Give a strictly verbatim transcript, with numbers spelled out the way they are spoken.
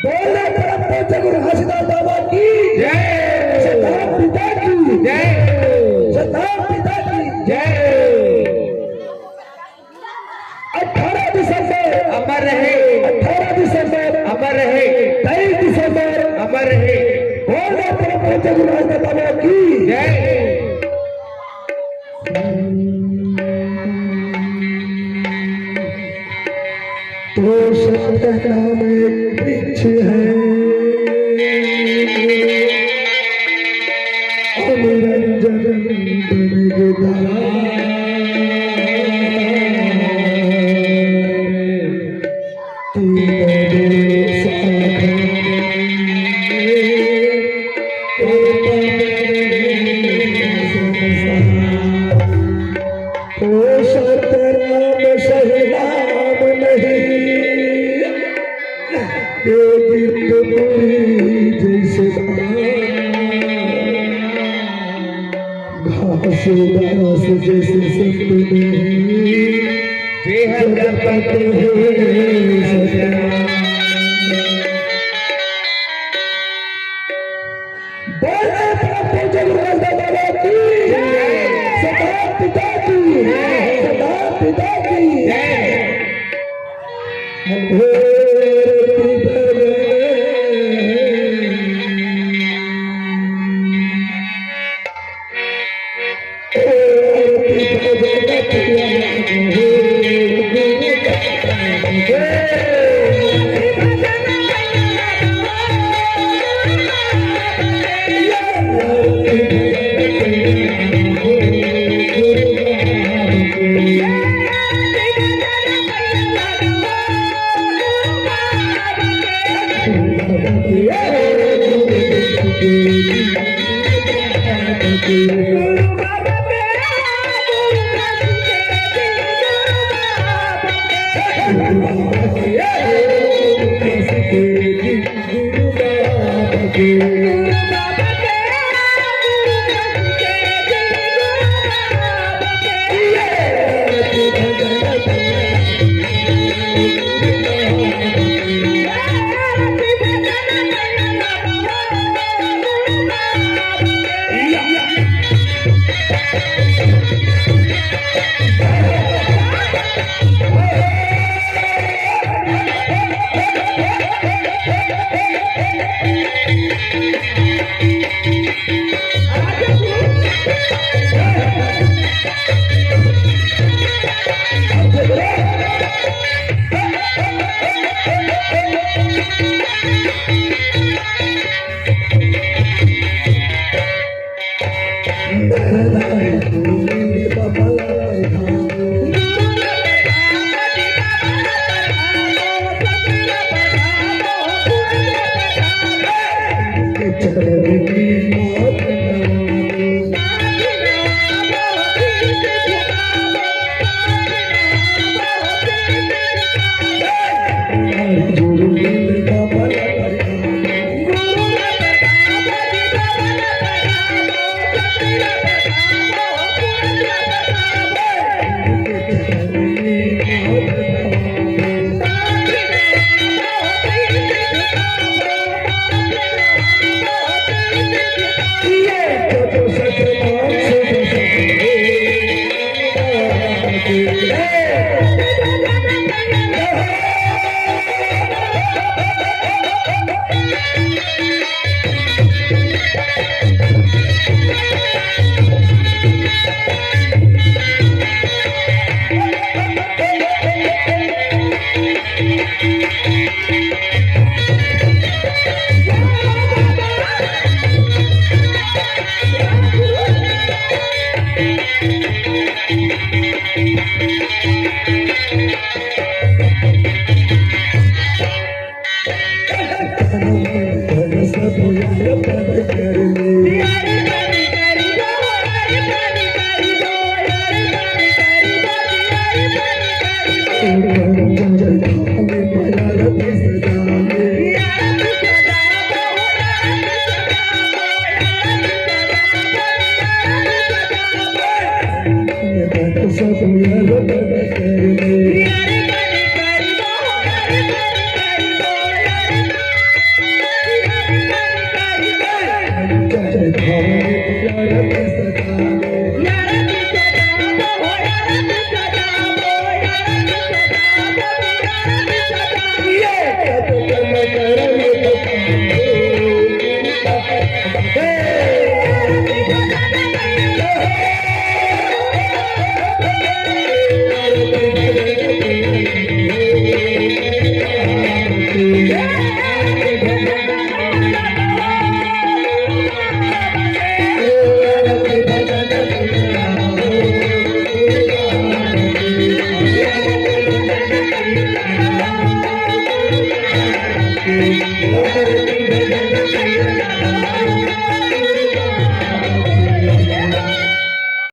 बोलो परम पूज्य गुरु घासीदास बाबा की जय। सतनाम पिता की जय। सतनाम पिता की जय। अठारह दिसंबर अमर रहे। अठारह दिसंबर अमर रहे। तेईस दिसंबर अमर रहे। बोलो परम पूज्य गुरु घासीदास बाबा की जय। तो सत्य नाम एक वृक्ष है, अनुरंजन बन गया। तीनों शाखा ओ सतनाम सही नाम नहीं, ये गिरपुरी जैसे घासीदास जैसे संत नहीं, जय जगत है सदा। बोले परम पूज्य गुरु घासीदास बाबा की, सतनाम पिता की, सतनाम पिता की।